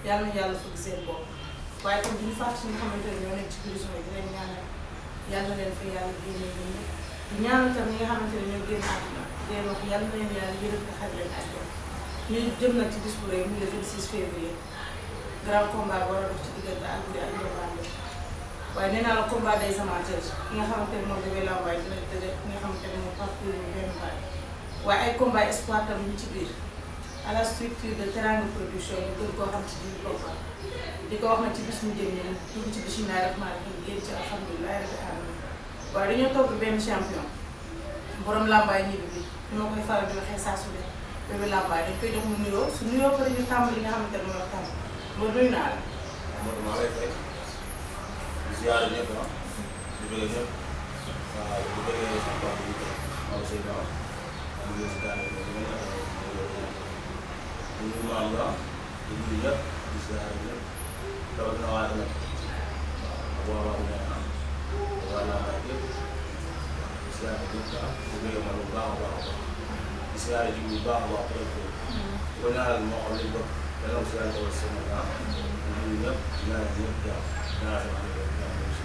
yàlla na yàlla fëgg seen bopp waaye comme duñu fàtte si nga xamante ne ñoo nekk ci prison yi di leen ñaanal yàlla na leen fi yàlla génne ñun ñëpp di ñaanal tam ñi nga xamante ne ñoo génn àdduna di leen wax yàlla na leen yàlla yërëm nga xaj leen àjjana ñu jëm nag ci bis bu rëy muy le 26 février grand combat war a dox ci diggante Gouygui ak lambaye waaye nee naa la combat des amateurs ki nga xamante ne moom bébé lambaye dina tëdd ki nga xamante ne moom pape benn baay waaye ay combat espoir tam ñu ci biir à la structure de Teranga production ñu gën koo xam ci biir boppam di ko wax na ci bis mu jëm ñun dugg ci bisimilah rahmaani rahiim génn ci alhamdulilah rabbil alamin waaye dañoo toog benn champion borom lambaye ñibbi bi ni ma koy faral di waxee saa su ne bébé lambaye dañ koy jox mu nuyoo su nuyoo pare ñu tàmbali li nga xamante ne moom la tàmbali loolu nuyu naa la. Modou maa lay fay di ziare ñëpp ah di bëgg ñëpp waaw di bëgg sama papa bi maa ngi Seydou Ba di nuyu si gàllankoor bi di nuyu maam nga di nuyu ñëpp di ziare ñëpp rawatina waa nag waaw waaw ñu naan waaw lambaye yëpp di ziare ñëpp ah di bëgg ma lu baax a baax di ziare ji bu baax a baax trop trop di ko ñaanal moo xam li bëgg dana ko ziare ko Sénégal ñun ñëpp ñaanal ñëpp jàmm ñaanal sama ñëpp jàmm aussi.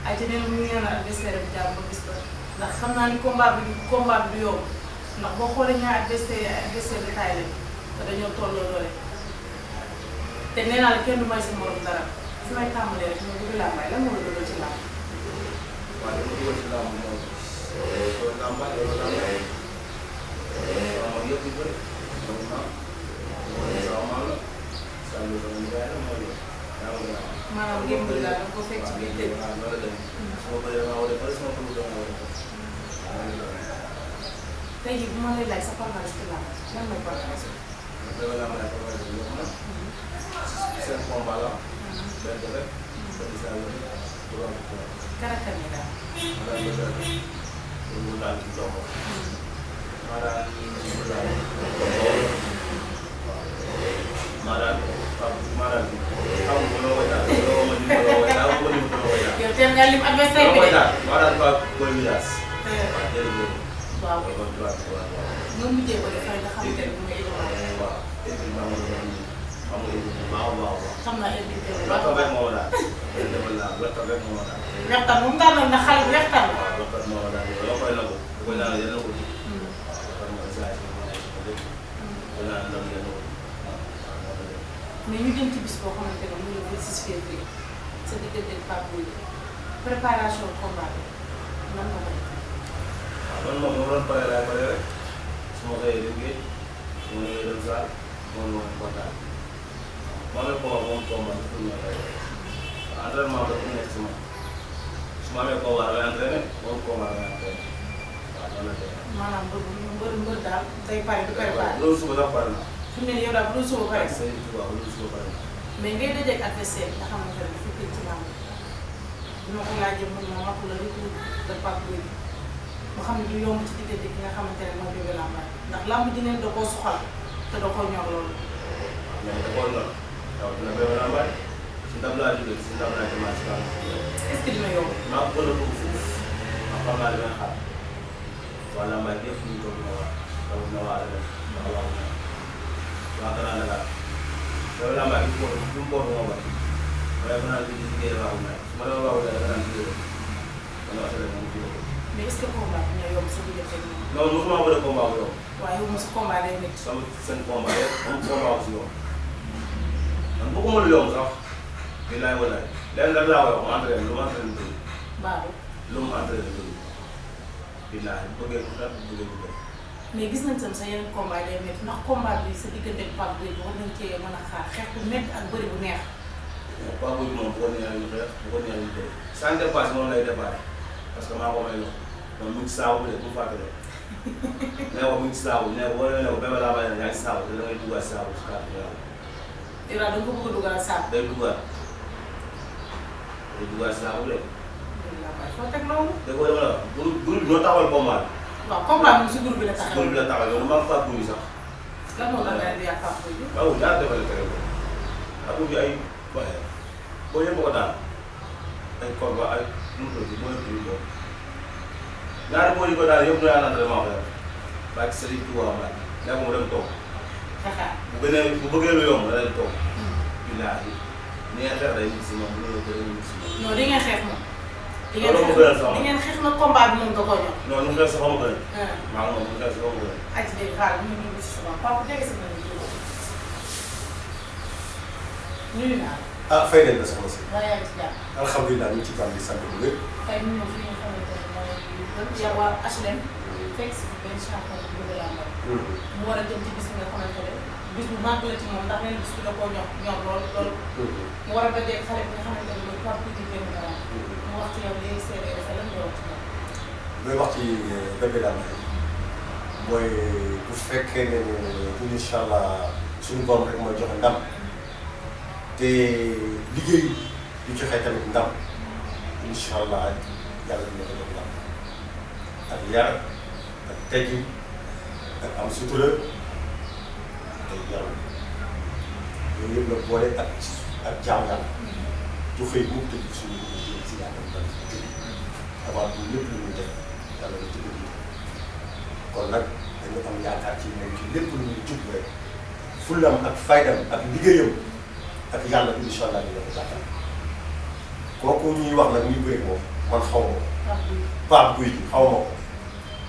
ay te nee na mu ngi ñaanal adversaire bi jàmm ba gis ko ndax xam naa ni combat bi du yomb ndax boo xoolee ñaar adversaire de taille lañu te dañoo tolloo doole te nee naa la kenn du may sa morom dara fi may tàmbalee rek mooy Bébé Lambaye lan moo la dugal ci làmb. waaw dama dugal ci làmb moom loolu Lambaye loolu Lambaye waaw yëpp yu bëri sama maam sama maam la saa yu sama nijaay la mooy loolu yaa ngi gën a maanaam ngeen bëgg daal da ko fekk ci biir dëkk. waaw loolu la dem su ma bëree maa war a bëri sama bëgg dama war a bëri. tey jii bu ma lay laaj sa palmarès ci làmb lan mooy palmarès bi. Bébé Lambaye palmarès bi yëpp na seen combat la benn rek benn saa yu bëri du am karakter yi daal. mu daal di dox maanaam xam nga loo koy daal loo ma ñu loo koy daal loo koy daal. yow teel nga lim adversaire bi de. maanaam Pape Boy Midas. jërëjëf. waaw waaw. nga mujjee ko defal nga xamante ne mooy élément. waaw élément xam nga baax. xam naa élément bu baax. waxtaan rek moo ma daal. demal naa waxtaan rek moo ma daal. waxtaan moom daanoon na xale bu waxtaan la. waaw waxtaan moo ma daal loo koy nangu. bu ko ñaanal yéen a ko ji. waxtaan mooy saa si ma nekk ko dégg. bu ko ñaanal ndam yéen a ko ji. mais ñu jëm ci bis boo xamante ne muy le 26 février sa diggante ak Pape Gouygui préparation combat bi nan nga ko def. waaw man moom moo doon pare laay pare rek su ma xëyee liggéey su ma ñëwee dem saal moom moo kontaan moo amee combat moom combat bi pour ñu lay waaw entraînement dafa nekk si man su ma amee combat damay entraîné moom combat damay entraîné waaw noonu la demee. maanaam mbër daal day pare du préparé. loolu suba sax pare na. fi mu ne nii yow daal bu dul suba pare. waaw loolu suba pare na. mais ngay dajeeg adversaire nga xamante ne dafa gën ci làmb bi ma ko laajee mun ma wax la retour de Pape Gouygui mu xam ne du yomb ci diggante ki nga xamante ne mooy Bébé Lambaye ndax làmb ji neen da koo soxal te da koo ñor loolu. mais da koo ñor waaw dina Bébé Lambaye si ndam laa jógee si ndam laa jëmaat si kanam. est-ce que dina yomb. maa ko gën a dugg foofu ma xam naa li may xaar waa Lambaye yëpp ñu toog na waa rawatina waa Alioune ndax waa Kana Dakar Bébé Lambaye bi mu boobu moo bëri waaye mën naa liggéey waaxu naay su ma demee waaxu naay da nga naan liggéey ko dama assuré moom jiw ko. mais est-ce que combat bi dina yomb sa diggante ak ñoom. non mosuma bëre combat bu yomb. waaye yow moom sa combat day métti. sama seen combat yëpp moom combat bu si yomb man bëgguma lu yomb sax billaay wallaay lenn rek laa koy wax mu entraîné lu mu entraîné dëgg. Baalu. lu mu entraîné dëgg billaay bu bëggee ko tax bu bëggee ko dëgg. mais gis nañ tam sa yeneen combat day métti ndax combat bi sa diggante ak Pape Gouygui war nañ cee mën a xaar xeex bu métti ak bëri bu neex. waaw Pape Gouygui moom bu ko neexee ñu xeex bu ko neexee ñu bëri sans dépasse moom lay déparé parce que maa ko may loxo moom mu ngi saabu de bu mu fàtte loolu nee ko mu ngi saabu nee ko boo nee ko Bébé Lambaye yaa ngi saabu te da ngay duggaat saabu si kàddu yàlla. yow daal da nga ko bëgg a dugal saabu. day duggaat saabu de. foo teg loolu. dégg nga dama la wax groupe bi ñoo taxawal combat bi. waaw combat bi si groupe bi la taxawal. si groupe bi la taxawal yow maa ngi Pape Gouygui sax. lan moo tax nga di yàq Pape Gouygui. waaw ñaar defal tere ko Pape Gouygui ay waaye boo yëpp ko daan ay korba ay nu mu tudd boo yëpp boobu ñaari boo yi ko daan yëpp ñu naan entraînement ko def bàyyi Serigne Touba Mbaye nekk mu dem toog xaxaar bu gënee bu bëggee lu yomb da lay toog. billaahi ni ngeen xeex day nit si moom bu ñëwee ba day nit si moom. non di ngeen xeex moom. di ngeen xeex na combat bi moom da koo ñor. non nu mu xeex sax ma gën a. maa ngi moom nu mu xeex sax ma gën a. aji dégg xaar ñu ngi si sama papa jege si nañu nuyu naa la. ah fay nañ la soxna si. wala yaa ngi ci jàmm. alhamdulilah ñu ngi ci jàmm di sant bu wér. tey ñu ñëw fi nga xamante ne mooy yow waa HLM. fekk si benn champion bu bëgg lambaye. mu war a jëm ci bis bi nga xamante ne bis bu màgg la ci moom ndax nee na bis bi da koo ñor lool lool. mu war a dajee xale bi nga xamante ne mooy Pape Gouygui benn dara. mu wax ci yow léegi séeréer dafa lan nga wax ci moom. looy wax ci bébé lambaye mooy bu fekkee ne incha allah suñu borom rek mooy joxe ndam te liggéey du joxe tamit ndam incha allah yàlla dina ko jox ndam ak yar ak teggin ak am sutura ak yaru yooyu yëpp la boole ak jaam yàlla du xëy bu tëj suñu si yàlla dal tëj avant tout lépp lu ñuy def yàlla na tëdd bi kon nag dañu am yaakaar ci moom ci lépp lu ñuy jub rek fulam ak faydam ak liggéeyam ak yàlla incha allah dina ko jàppale kooku ñuy wax nag muy bëri moom man xaw ma ko Pape Gouygui xaw ma ko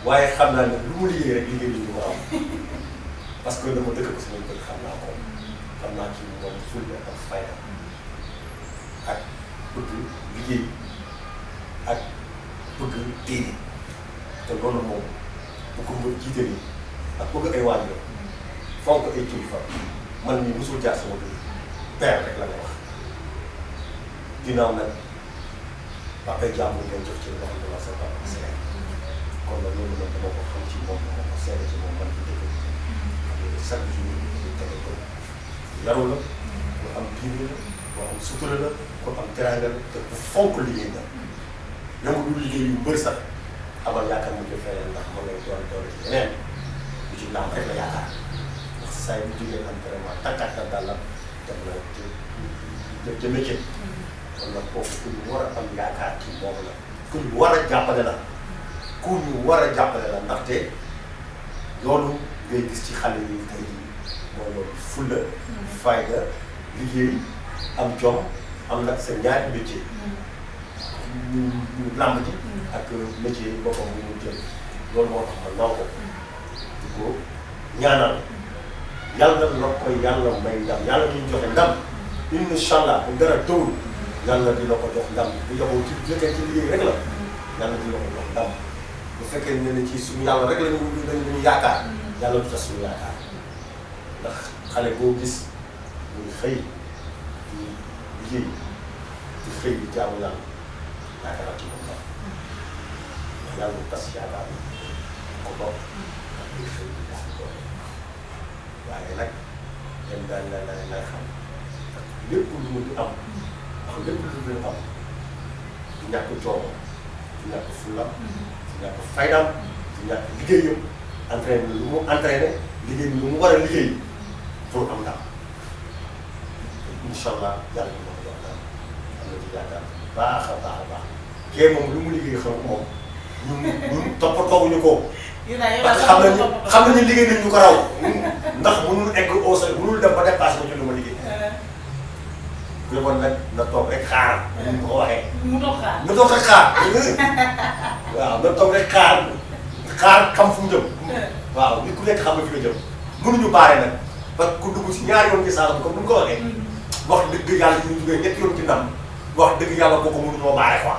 waaye xam naa ne lu mu liggéey rek liggéey lu ñu ko am parce que dama dëkk ko si nañ bëgg xam naa ko xam naa ci moom fulla ak fayda ak bëgg liggéey ak bëgg diine te loolu moom bu ko mën jiite nii ak bëgg ay waajur fonk ay kilifa man mii mosul jaar sama dëkk père rek la ngay wax ginnaaw nag papa jàmbur ngay jox ci loo xam ne la sa papa seere kon nag loolu nag dama ko xam ci moom dama ko seere ci moom man ci dëkk bi chaque jour ñu tege ko yaru la ku am diine la ku am sutura la ku am teraanga la te ku fonk liggéey la ñoom du liggéey yu bëri sax amal yaakaar mu koy fayal ndax ma ngay doole ci yeneen lu ci naam rek la yaakaar ndax saa yi bu jógee am vraiment takkaat na daal la dem na te métier kon nag kooku ku ñu war a am yaakaar ci moom la ku ñu war a jàppale la ku ñu war a jàppale la ndaxte loolu ngay gis ci xale yi tey mooy loolu fulla fayda liggéey am jom am nag sa ñaari métier ñu làmb ji ak métier boppam bu mu jël loolu moo tax ma naw ko di ko ñaanal yàlla na koy yàlla may ndam yàlla ñuy joxe ndam incha allah bu dara tawul yàlla dina ko jox ndam bu yoboo ci fekkee ci liggéey rek la yàlla dina ko jox ndam bu fekkee ne ci suñu yàlla rek lañu yaakaar yàlla du tax suñu yaakaar ndax xale boo gis muy xëy di liggéey di xëy di jaamu yàlla yaakaar ci moom ndax yàlla du tas yaakaar ko bopp ak di xëy di daal doole waaye nag yéen daal lay xam lépp lu mu di am ndax lépp lu mu am di ñàkk coono di ñàkk fulam di ñàkk faydam di ñàkk liggéeyam entraîné lu mu entraîné liggéey lu mu war a liggéey pour am ndam incha allah yàlla dina ko jox ndam am na ci yaakaar baax a baax a baax kee moom lu mu liggéey xam moom ñun toppatoowuñu ko. parce que xam nañu liggéey nañ ñu ko raw ndax mënul egg au sol mënul dem ba dépassé ko ci lu ma liggéey. bu yeboon nag na toog rek xaar. ni mu ko waxee. mu toog xaar na toog rek xaar. waaw na toog rek xaar xam fu mu jëm. waaw nit ku nekk xam nga fi nga jëm mënuñu baare nag parce que ku dugg si ñaari yoon ci saal bi comme ni mu ko waxee. wax dëgg yàlla ñu duggee ñetti yoon ci ndam wax dëgg yàlla boo ko mënuñoo baare quoi.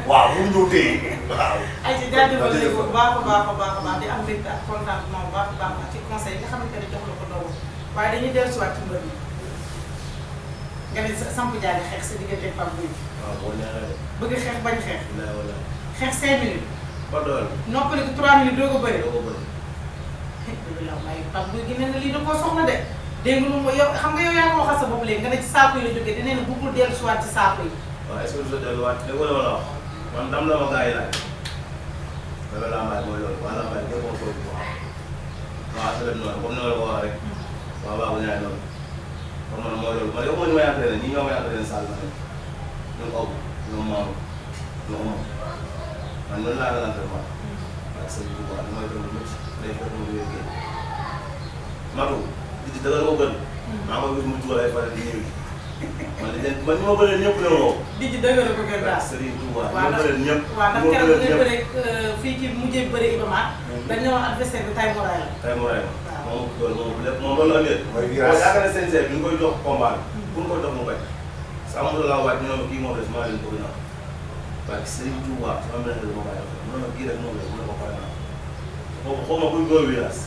waaw mënuñoo téye waaw. ay ci jaajëfal nañu ko bu baax a baax a baax a baax di am mbégte ak contentement bu baax a baax ci conseil yi nga xamante ne jox la ko doog waaye dañuy dellusiwaat ci mbër mi nga ne samp jaari xeex sa diggante ak Pape Gouygui. waaw boo neexee de. bëgg xeex bañ xeex. wala xeex 5 minutes. ba doole. noppali ko 3 minutes doo ko bëri. doo ko bëri. dëgg la waaye Pape Gouygui nee na lii da koo soxla de dégg nga moom yow xam nga yow yaa ko waxal sa bopp léegi nga ne ci saako yi la jógee dinañ ne bëggul dellusiwaat ci saako yi. waaw est-ce que du sa delluwaat dégg nga la wax man dam la ma gars yi laaj. bébé lambaye mooy loolu waa lambaye ñëpp a toog bu baax. waaw sa noonu comme ni ma la ko waxee rek. waaw waaw bu ñaay noonu. kon man mooy loolu man yow man may entraîné ñii ñoo may entraîné salle ba nekk. ñoom Abu ñoom Maodo ñoom Omar man noonu laa doon entraînement. ak sëñ bi bu baax damay doon lu métti day fekk mu wér génn. Matu di ci dëgër moo gën. maa ngi gis mu tuur ay fan di ñëw man ñi ma bëree ñëpp la woo. di ci dëgër ko gën daal Serigne Touba ñi ma bëree ñëpp. waaw ndax keroog bu ngeen bëree fii ci mujjee bëri Iba Mar dañ ne woon adversaire bi tay moray la. tay moray la moom loolu la ëllëg. mooy virage yaakaar ne CNG bi ñu koy jox combat bi. bu ñu koy jox mu bañ. saa mu la waaj ñu ne ma kii moo des maa leen bëgg naa. parce que Serigne Touba sama benn réew moo bàyyi la mu ne ma kii rek moo des mu ne ko pare naa. boobu xaw ma kuy góor virage.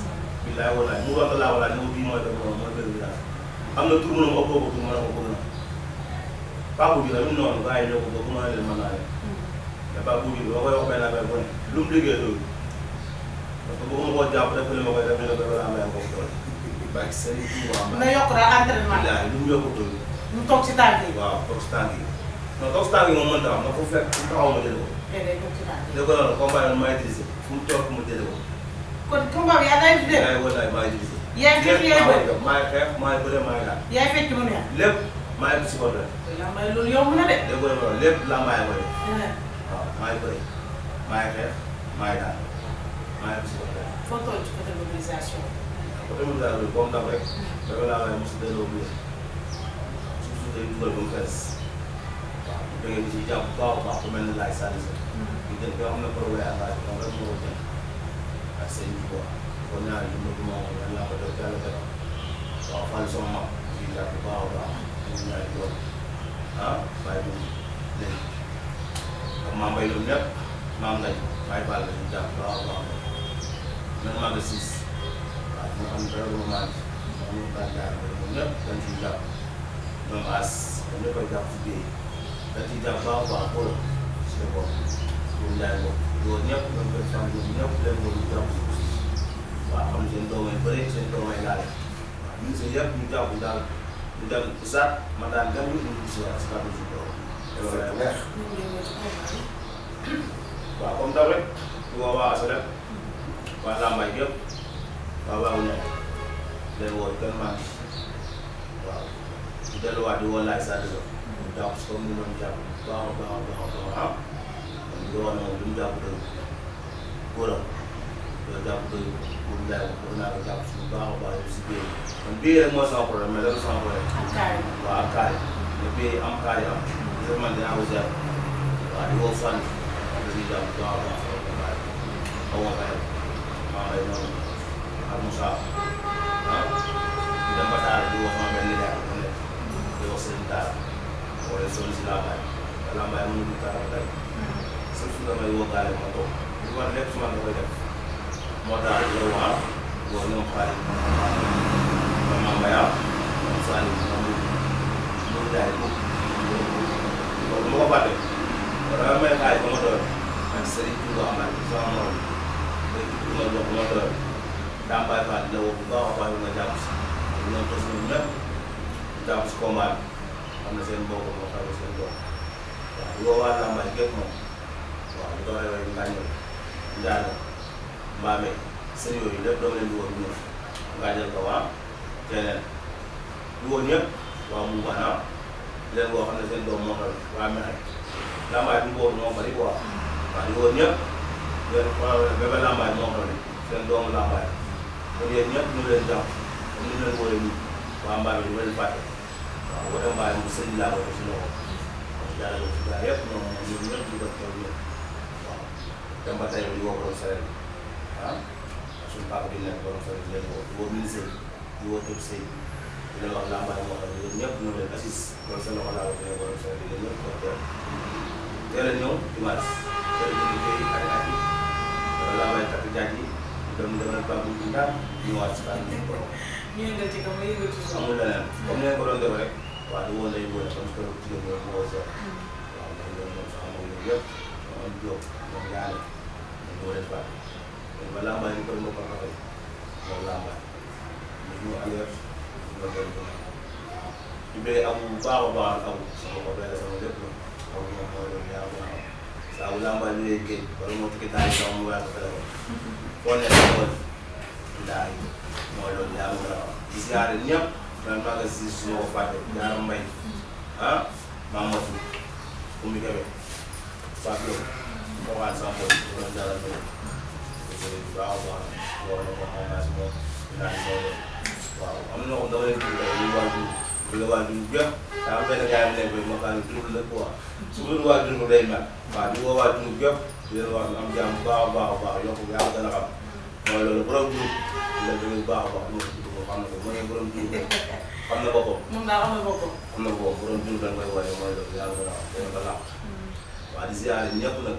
billaay walaay mu doon laa walaay ne ma bii mooy def noonu mooy benn virage. am na tur mu ne ma ëppoo ko tur ma ne ko bëgg naa. Pape bi tamit noonu gars yi ñoo ko bëgg mën na leen mën naa leen. mais Pape bi ba koy wax benn affaire bu ne lu mu liggéey doyul. parce que bëgguma koo jàpp def li ma koy def li nga koy war a amee ak doole. parce que Serigne Touba na yokk daal entraînement. billaay lu mu yokk doyul. mu toog ci tànk yi. waaw toog si tànk yi. non toog si tànk yi moom mënta am na fu fekk fu taxaw ma jëlee ko. day toog ci tànk yi. dégg nga noonu combat yi maa utilisé fu mu toog mu jëlee ko. kon combat bi yaa day def. yaay walaay maa utilisé. yaay fekk yaay bëri maay xeex maay bëre maay daal. yaay fekk mu neex. lépp maay bi supporter. lambaye loolu yomb na de. dégg nga loolu lépp lambaay koy def. waaw maay bëre maay xeex maay daal maay bi supporter. foo toll ci côté mobilisation. côté mobilisation bi comme daf rek. dafa laa lay mos a delloo bu yëg. suuf day dugal ba mu fees. waaw bu fekkee ci jàpp bu baax a baax ku mel ni laay sànni sa. ñu jël ko am na problème ak laaj moom rek moo ko jël. ak seen jiw kon ñaari yu bëgg moom dañ laa ko def yàlla defal. waaw Fane sama mag di jàpp bu baax a baax. ñu ñaari yoon. ah bàyyi moom léegi. comme maa mbay loolu ñëpp maa ngañ bàyyi baal la ñu jàpp bu baax a baax. même maa ngi siis. waaw ñu am vraiment maa ngi. moom daal jaar ñoom ñëpp dañ ciy jàpp. ñoom as dañ ñëpp a jàpp ci biir dañ ciy jàpp baax a baax xoolal si la bopp. ñoom jaay bopp loolu ñëpp ñoom koy fan ñoom ñëpp leen ko ñu jàpp waaw xam seen doomay bëri seen doomay laale waaw ñun si yëpp ñu jàpp daal ñu dem isaat ma daan dem ñu si waat si kàddu si tool. waaw comme daaw rek ñu woo waa Asalem waa Lambaye yëpp waa Waawu Ñaŋ leen woo kenn maa ngi waaw ñu delluwaat di woo laay Sadio ñu jàpp si comme ni ñu doon jàpp baax a baax a baax a baax ñu wax ne moom li mu jàpp doy góoram loolu jàpp doy pour mu jaay ko pour naa ko jàpp suñu baax a baax si biir man bii rek mooy sama problème mais loolu sama problème. ak kaay waaw ak kaay mais bii am kaay am li man dinaa ko gérer waaw di woo fan wax dëgg jàpp bu baax a baax xaw ma fayal maa ngi lay noonu ak Moussa ah di dem ba Daara di woo sama benn nijaay bu nekk di woo seen Daara wala soli si Lambaye te Lambaye mënu ñu Daara tey surtout su damay woo gaale ma toog li ma lépp su ma la koy def moo tax yow ah boo ñoom xaalis ba ma mbay ah ñoom Saliou ñoom Mourou Ndiaye moom loolu ma ko fàtte dama may xaalis ba ma doon ak Serigne Touba Amady sama morom léegi bi ma jox ba ma doon daa mbay fàtte la woo bu baax a baax nga jàpp si ñoom tos ñoom ñëpp jàpp si combat bi xam ne seen mbokk moo xam ne seen doom waaw di woo waa Lambaye gépp moom waaw di ko waxee Ngaño Ndiago Mbame seen yooyu lépp doo leen di woo ñëw nga jël ko waa keneen di woo ñëpp waa Moungana leen woo xam ne seen doom moo xam waa Mexe Lambaye bi boobu moo bari quoi waaw di woo ñëpp leen bébé Lambaye moo xam ne seen doomu Lambaye kon yéen ñëpp ñu leen jàpp comme ni leen wooyee nii waa Mbame du leen fàtte waaw woote Mbaye mu sëñ laa ko si loxo kon jaarale ko si gars yëpp ñoom ñun ñëpp ñu def teew ñëpp waaw dem ba tey di woo borom Sérène ah suñu papa bi nekk borom Sérène leen woo di woo ministre di woo Diop Seye di leen wax Lambaye moo xam ne yéen ñëpp ñu leen assis loolu seen loxo laa ko ne borom Sérène yéen ñëpp ko teel teel a ñëw dimanche teel a liggéey ay at yi wala Lambaye takk jaaj yi dem demal Pape bi Ndar ñëwaat si kàddu gi borom ñu yëngal ci kaw nga yëngal ci suuf. amul leneen comme ni ngeen ko doon def rek waaw di woo lay woo comme que jigéen ñoom moo seet waaw ndax ñoom ñoom sax moom ñoom yëpp ñoom am jóg ñoom yaale ñoom ñoo leen fàtte kon ba Lambaye ñu koy mbokkal ko tey moom Lambaye ñu alerte ñu doon doon doon di bëgg amu bu baax a baax amu sama ko benn sama lépp la amu moom moo doon yaa ko xam saa bu Lambaye ñu lay géej wala moo tukki daal sama mu weer ko téléphone foo nekk woon daal mooy loolu yaa ngi ko gis nga ne ñëpp man maa ngi si suñu ko fàtte ñaar mbay ah Mamadou Oumy Kébé Fatou Lo waxaan sama bopp di doon dalal loolu parce que baax a baax loolu la ko xam naa si moom dinaa si loolu waaw am na ñoo xam dama leen tudd tey ñu waajur bi la waajur bu jeex daa am benn gars yi nekk koy makaani tur la quoi su ma waajur ko day mel waaw di woo waajur bu jeex di leen wax am jàmm bu baax a baax a baax yokk yaa gën a xam mooy loolu borom tur la dëgg bu baax a baax ñu tudd ko xam na ko mooy borom tur xam na boppam moom daal am na boppam. am na boppam borom tur dañ koy wane mooy loolu yaa gën a xam dina ko laax waaw di ziare ñëpp nag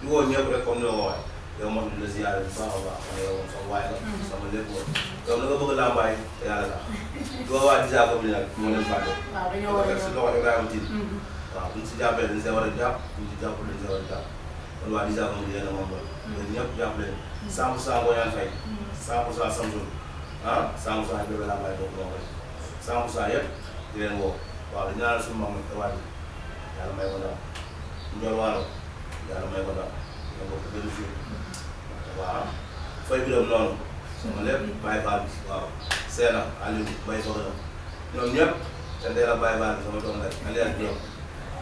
di woo ñëpp rek comme ni ma ko waxee yow moom di la ziare bu baax a baax xam nga yow moom sama waay la sama lépp moom yow na nga bëgg lambaay te yàlla tax di woo waa Disa comme ni nag moo leen fàtte waaw dañoo war a si loxo Ibrahima Tine waaw buñ si jàppee dañ see war a jàpp buñ si jàpp dañ see war a jàpp kon waa Disa comme yéen a moom loolu yéen ñëpp jàpp leen 100% Ngoyane Faye 100% Samson ah 100% bébé lambaay boobu moo koy 100% yëpp di leen woo waaw di ñaanal suñu maam te waa ji yàlla may ko ndam Ndiol Waalo yàlla may ko ndam nga bokk benn jour waaw fay bi dem noonu sama lépp bàyyi baal bi waaw Seena Aliou Mbaye Soxna ñoom ñëpp te ndee la bàyyi baal bi sama doom rek Aliou ak ñoom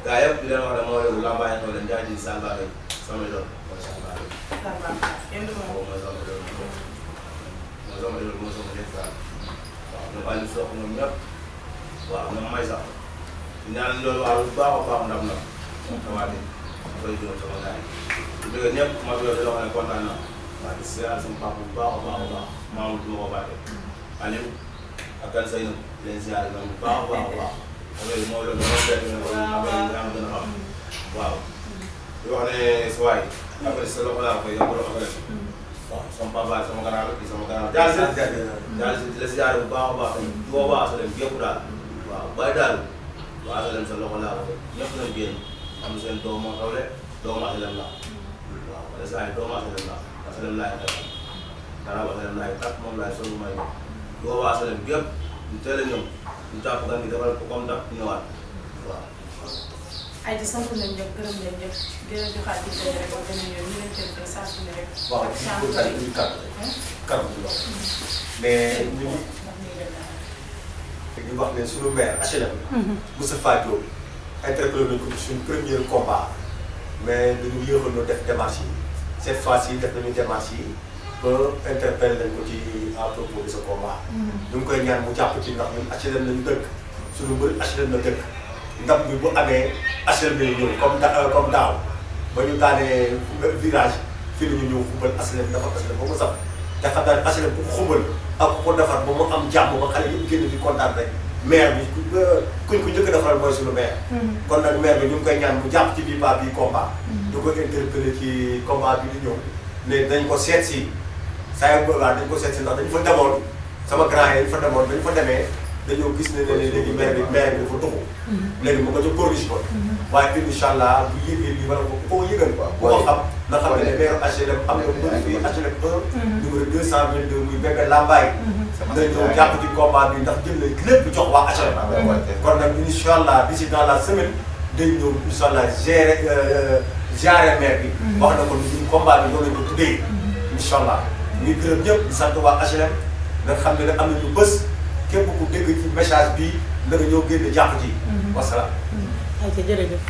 gaa yëpp di leen wax ne moo yow lambaay xew leen jaay di salba rek sama doom mooy salba rek kenn du moom. mooy sama doom mooy sama doom mooy sama lépp daal waaw ñoom Aliou Sox ñoom ñëpp waaw ñoom may sax di ñaanal Ndiol Waalo bu baax a baax ndam nag tawaate koy doon sama gars yi bu ñëpp ma bi yow di la wax ne kontaan naa waaw di seeral sama papa bu baax a baax a baax maamu du ma ko fàtte Aliou ak kan say nam leen ziare ñoom bu baax a baax a baax affaire mooy loolu dama bett ne wala affaire yi yaa gën a xam waaw di wax ne sa waay affaire sa loxo laa koy yàqu affaire waaw sama papa sama gannaaw la kii sama gannaaw jaal si di la ziare bu baax a baax tamit di woo waa Asalem gépp daal waaw bàyyi daal waa Asalem sa loxo laa koy ñëpp nañ génn am seen doom moo xawle doomu Asalem la waaw wala saa yi doomu Asalem la Asalem laay xeexal dara Asalem laay tàkk moom laay solu may di woo waa Asalem gépp ñu teel a ñëw ñu jàpp gan gi defal ko comme daf ñëwaat waaw. ay ci sant nañ ñëpp gërëm nañ ñëpp di leen joxaat di tëj rek ba beneen yoon ñu leen tënkee saa su ne rek. waaw ci ko tey ñu kàddu gi wax mais ñu ngi wax ne suñu maire HLM. Moustapha Diop interpellé nañu ko ci suñu premier combat mais dañu yéexoon def démarche yi cette fois-ci def nañu démarche yi ba interpellé nañ ko ci à propos de ce combat. ñu ngi koy ñaan mu jàpp ci ndax ñun HLM lañu dëkk suñu mbër HLM la dëkk ndam bi bu amee HLM lay ñëw comme daaw ba ñu daanee virage fii la ñu ñëw xubal HLM dafa HLM ba mu saf te xam naa ne HLM bu ko xubal ak ku ko defar ba mu am jàmm ba xale yëpp génn di kontaan rek maire bi kuñ ko njëkk a defaral mooy suñu maire. kon nag maire bi ñu ngi koy ñaan mu jàpp ci bii combat. du ko interpellé ci combat bi di ñëw ne dañ ko seet si saa yu boobaa dañ ko seet si ndax dañu fa demoon sama grand yi fa demoon dañu fa demee dañoo gis ne léegi maire bi dafa tuxu. léegi mu nga ca corniche ba. waaye incha allah bu yëgee lii wala bu ko yëgal quoi. bu ko xam na xam ne maire HLM am na mbëri fii HLM 1 numéro 222 muy bébé lambaye. na ñëw jàpp ci combat bi ndax jël na lépp jox waa HLM. kon nag incha allah d'ici dans la semaine day ñëw incha allah gérer maire bi. wax na ko ni combat bi loolu lañ ko tuddee. incha allah ñu ngi gërëm ñëpp di sant waa HLM nga xam ne am nañu bés képp ku dégg ci message bi na nga ñëw génn jàpp ci. wasalaam. jërëjëf.